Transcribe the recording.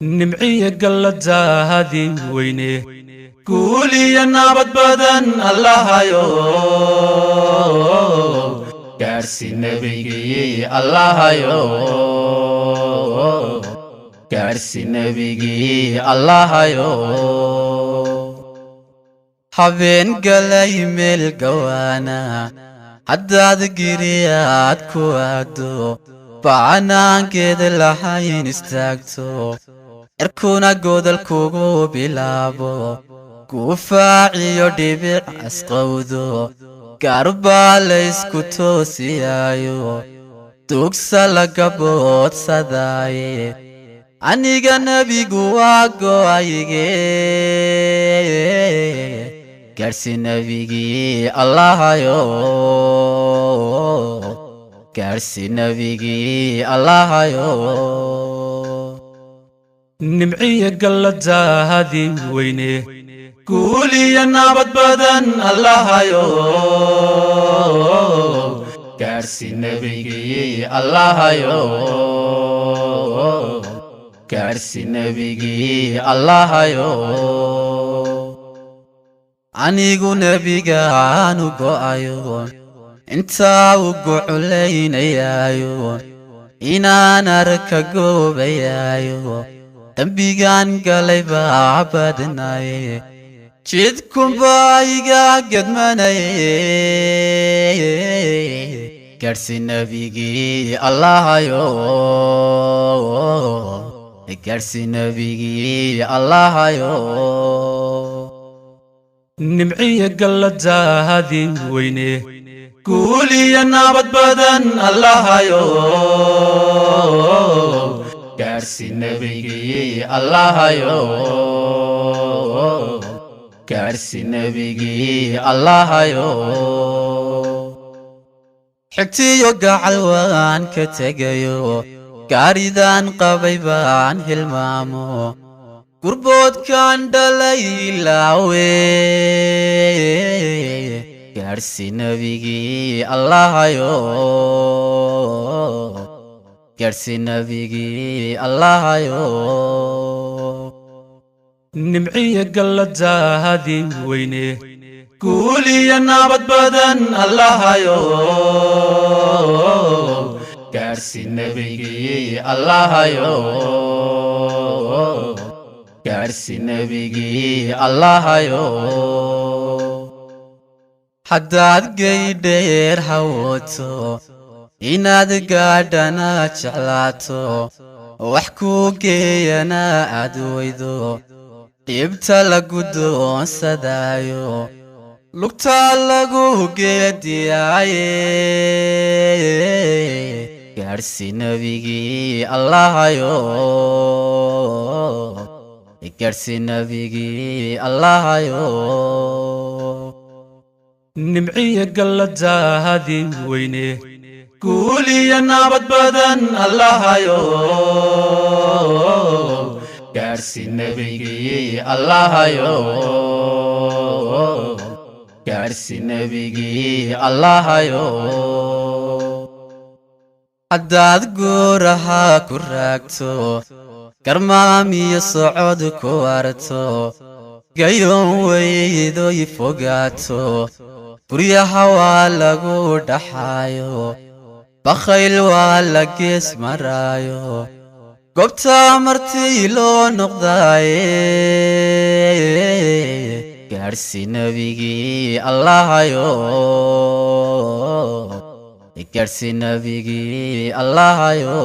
Nimciya galladaadii weyne, guuliya nabad badan Allahayo gaadhsi nebigii, Allahayo gaadhsi nebigii, Allahayo. Habeen galay meel gawaana haddaad giriyaad ku aado, bacanaankeeda lahayn istaagto, cirkuna godol kugu bilaabo, guufaaciyo dhibic asqowdo, gaarbaa laysku toosiyaayo, dugsa laga boodsadaaye, aniga nebigu waa go'ayge, gaadhsi nebigii, Allahayo gaadhsi nebigii, Allahayo. Nimciya galladaadii weyne, guuliya nabad badan Allahayo gaadhsi nebigii, Allahayo gaadhsi nebigii, Allahayo. Anigu nebigaanu go'ayo, intaa u guculaynayaayo, inaan arka goobayaayo, dembigaan galay baa badnaye, jidkunbaa iga gedmanaye, gaadhsi nebigii, Allahayo gaadhsi nebigii, Allahayo. Nimciya galladaadii weyne, guuliya nabad badan Allahayo gaadhsi nebigii, Allahayo gaadhsi nebigii, Allahayo. Xigtiyo gacal waan ka tegayo, gaaridan qabay baan hilmaamo, gurboodkan dhalay ilaawe, gaadhsi nebigii, Allahayo gaadhsi nebigii, Allahayo. Nimciya galladaadii weyne, guuliya nabad badan Allahayo gaadhsi nebigii, Allahayo gaadhsi nebigii, Allahayo. Haddaad geydheer hawooto, inaad gaadhana jeclaato, wax kuu geeyana aad weydo, dhibta lagu doonsadaayo, lugtaa lagu geediyaaye, gaadhsi nebigii, Allahayo gaadhsi nebigii, Allahayo. Nimciya galladaadii weyne, guuliya nabad badan Allahayo gaadhsi nebigii, Allahayo gaadhsi nebigii, Allahayo. Haddaad guuraha ku raagto, garmaamiyo socod ku arto, gayoon weydoy fogaato, guryaha waa lagu dhaxaayo, bakhayl waa la gees maraayo, goobta martii loo noqdaaye, gaadhsi nebigii, Allahayo gaadhsi nebigii, Allahayo.